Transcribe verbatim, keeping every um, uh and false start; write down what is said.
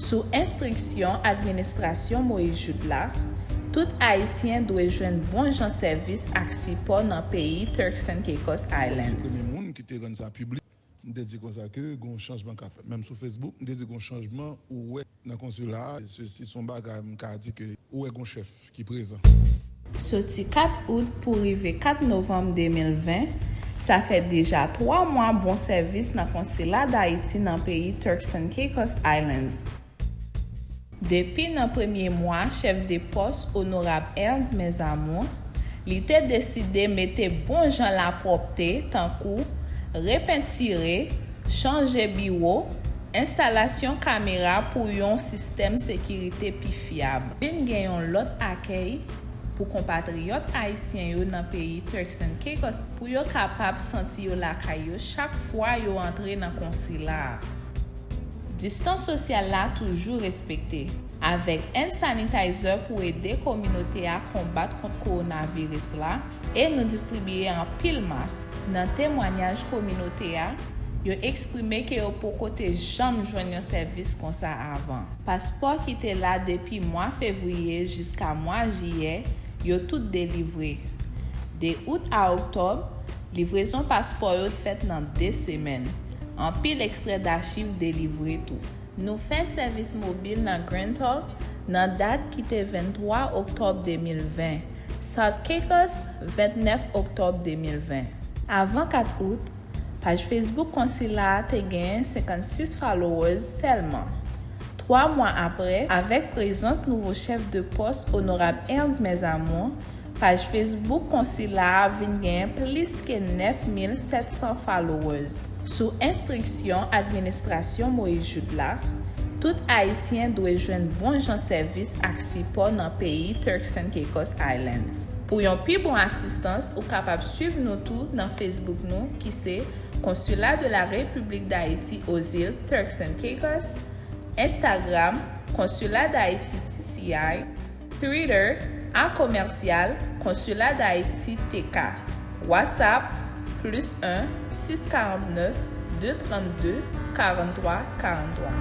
Sou enstriksyon administrasyon Moïse Jouthe la, tout Ayisyen dwe jwenn bon jan sèvis ak sipò nan peyi Turks and Caicos Islands. Premye moun ki te rann sa piblik, m te di konsa ke gon chanjman ka fèt. Menm sou Facebook, m te di gon chanjman ou wè nan konsila a, sesi se yon bagay m ka di ke ou wè gon chèf ki prezan. Soti kat out pou rive kat novanm de mil ven, sa fè deja twa mwa bon sèvis nan konsila Dayiti nan peyi Turks and Caicos Islands. Depi nan premye mwa chèf de pòs Onorab Ernst Mezamour, li te deside mete bon jan lapwòpte tankou repentire, chanje biwo, enstalasyon kamera pou yon sistèm sekirite pi fyab. Vin gen yon lòt akèy pou konpatriyòt ayisyen yo nan peyi Turks and Caicos pou yo kapab santi yo lakay yo chak fwa yo antre nan konsila a. Distans sosyal la toujou respekte, avèk hand sanitizer pou ede kominote a konbat kont kowonaviris la, e nou distribiye anpil mask. Nan temwanyaj kominote a, yo eksprime ke yo poko te janm jwenn yon sèvis konsa avan. Paspò ki te la depi mwa fevriye jiska mwa jiyè, yo tout delivre. De out a oktòb, livrezon paspò yo fèt nan de semèn. Anpil ekstrè dachiv delivre tou. Nou fè sèvis mobil nan Grand Hulk nan dat ki te venntwa oktòb de mil ven, South Caicos, vennèf oktòb de mil ven. Avan kat out, paj Facebook konsila a te gen senkannsis followers sèlman. Twa mwa apre, avèk prezans nouvo chèf de pòs Onorab Ernst Mezamour, paj Facebook konsila a vin gen plis ke nèf mil sèt san followers. Sou enstriksyon administrasyon Moïse Jouthe la, tout Ayisyen dwe jwenn bon jan sèvis ak sipò nan peyi Turks and Caicos Islands. Pou yon pi bon asistans, ou kapab swiv nou tou nan Facebook nou ki se Consulat de la République d'Haïti aux îles Turks and Caicos, Instagram, Consulat d'Haïti T C I, Twitter, a commercial Consulat d'Haïti T K, WhatsApp, plus un, six quarante-neuf, deux trente-deux, quarante-trois, quarante-trois.